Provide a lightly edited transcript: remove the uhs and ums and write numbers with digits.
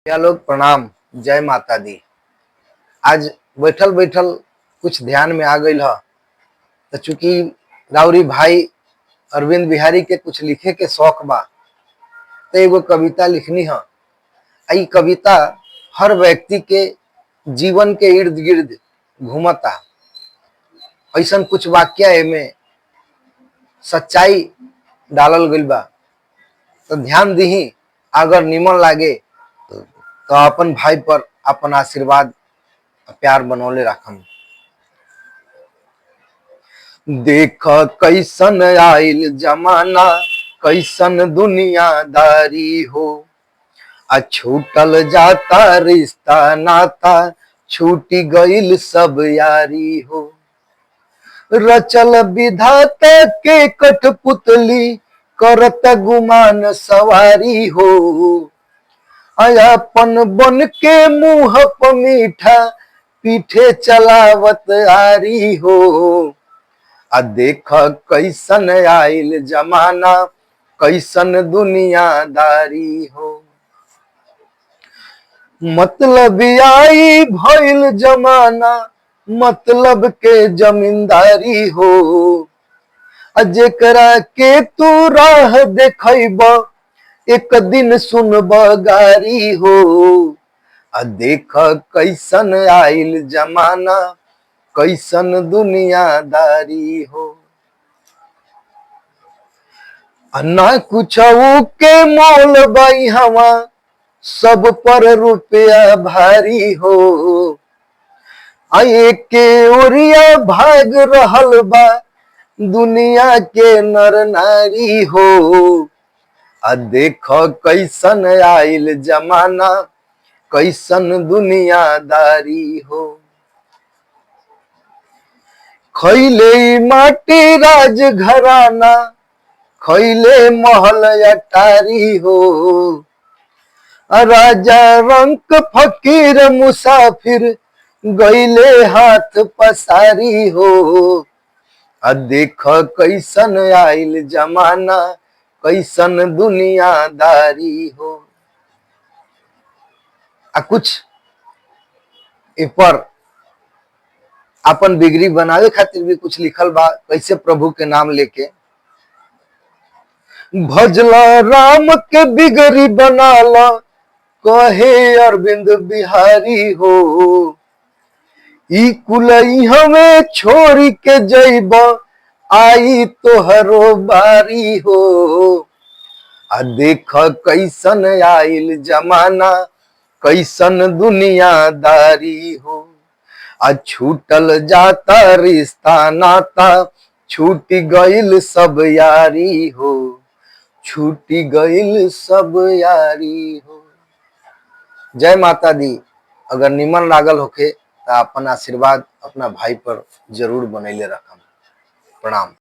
भैया लोग प्रणाम, जय माता दी। आज बैठल बैठल कुछ ध्यान में आ गई ह, तो चूंकि राउरी भाई अरविंद बिहारी के कुछ लिखे के शौक बा, तो एगो कविता लिखनी है। ई कविता हर व्यक्ति के जीवन के इर्द गिर्द घूमता। ऐसा कुछ वाक्य एमे सच्चाई डालल गइल बा, तो ध्यान दीही। अगर निमन लागे तो अपन भाई पर अपन आशीर्वाद प्यार बनौले रखम। देख कैसन आइल जमाना, कैसन दुनियादारी हो, आ छूटल जाता रिश्ता नाता, छूटी गइल सब यारी हो। रचल विधाता के कठपुतली, करत गुमान सवारी हो। अयापन बन के मुंह प मीठा, पीठे चलावत आरी हो। आ देख कैसन आइल जमाना, कैसन दुनियादारी हो। मतलब आई भइल जमाना, मतलब के जमींदारी हो। आ जेकरा के तू राह देखब, एक दिन सुनब गारी हो। आ देख कैसन आइल जमाना, कैसन दुनियादारी हो। आ ना कुछ के मोल बाई हवा, सब पर रुपया भारी हो। आ के ओरिया भाग रहल बा दुनिया के नर नारी हो। आ देख कैसन आइल जमाना, कैसन दुनियादारी हो। खैले माटी राज घराना, खैले महल अटारी हो। राजा रंक फकीर मुसाफिर, गईले हाथ पसारी हो। आ देख कैसन आइल जमाना, कैसन दुनियादारी हो। आ कुछ ए पर अपन बिगड़ी बनावे खातिर भी कुछ लिखल बा, कैसे प्रभु के नाम लेके भजला राम के बिगड़ी बनाला, कहे अरविंद बिहारी हो। ई कुलई हमें छोड़ी के जइब, आई तोहरो बारी हो। आ देख कैसन आइल जमाना, कैसन दुनियादारी हो। आ छूटल जाता रिश्ता नाता, छूट गइल सब यारी हो, छूट गइल सब यारी हो। जय माता दी। अगर निमन लागल होखे तो अपन आशीर्वाद अपना भाई पर जरूर बनैले रखम। प्रणाम।